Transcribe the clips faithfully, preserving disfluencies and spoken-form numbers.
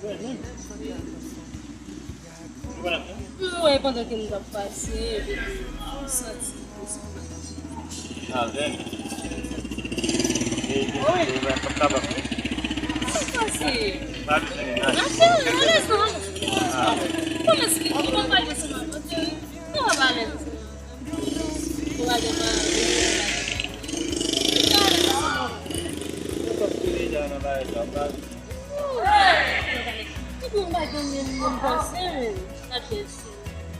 M wè pandan ke m t ap pase, epi m santi. Avè m. E, e, e, e, pa kapab. Sa k pase? Pa bezwen. Mache, alèz non. Kòman esplike? Ou pa pale sou mwen, ok? Ou pa pale sou mwen. Ou pa pale sou mwen. Ou pa pale sou mwen. Ou pa pale sou mwen. Epi m pa gen menm, menm panse, menm. Gade si.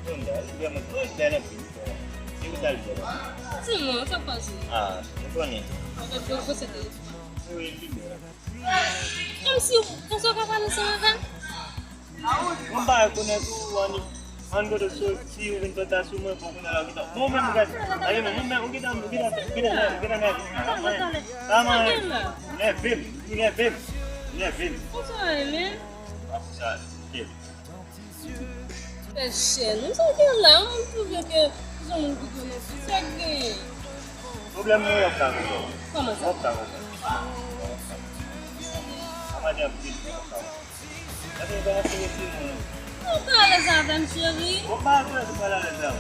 Donda, li vrèman bèl anpil. Se ou t al jwenn? Di mwen, sa k pase? Ah, ou konnen. Mwen te posede. Wi, li bèl. Kòmsi, kòmsi w ka pale ansanm avè m? Mwen pa rekonèt ou, ann, ann kote w soti, ou vin fè sa sou mwen, bon, kounye a la, ou gentan. Bon, ou menm, ou gentan, ou gentan, ou gentan, ou gentan, ou gentan, ou gentan nève m. Sa mwen, ou nève m, ou nève m, ou nève m. Ou sa renmen? Ap sa, nève m. Fè chè, nou sa gen la, mwen twouve ke se yon moun ki gen nan fi, sa k genyen? Pwoblèm nou w ap ka rezoud. Kòman sa? W ap ka rezoud. Sa mande anpil, w ap ka rezoud. Gade, w kòmanse retire mwen. Ou pa alèz avè m, cheri? Bon, pa alèz, ou pa alèz avè m.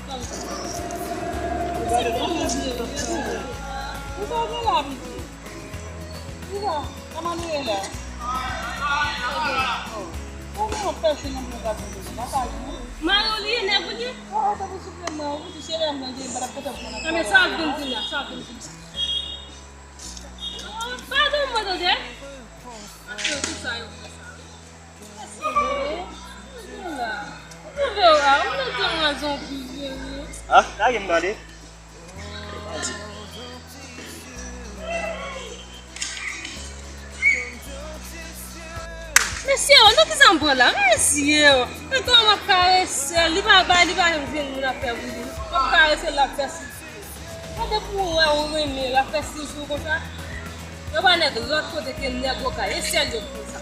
Kòman sa? Ou pa alèz avè m. Ou pa gen la, pitit. Ou pa, kòman nou ye la? Ou gen yon pèse nan men w, gade, nan paj mwen. Mari w li ye, nèg ou li ye? Oh, tanpri, souple, non, ou di se lè m nan gen, m pa t ap kontan pou mwen. Nan men sa w ap vin di la, sa w ap vin di la. Oh, padon mwen, tande. Ak yo, tout sa yo fè sa, wi. Mèsi, wi. Ou vle w a, ou nan tan razon pi vre, wi. Ah, lage m gade. Mesye, nan ki sa m pran la? Mesye, men kòman m ap karese l? Li pa bay, li pa janm jwenn moun ap fè pou li. M ap karese l, l ap fè sou. Gade pou ou wè ou renmen l, l ap fè sou sou konsa. Yo pa nèg lòt kote ke nèg Okay, e sèl yo ki konsa.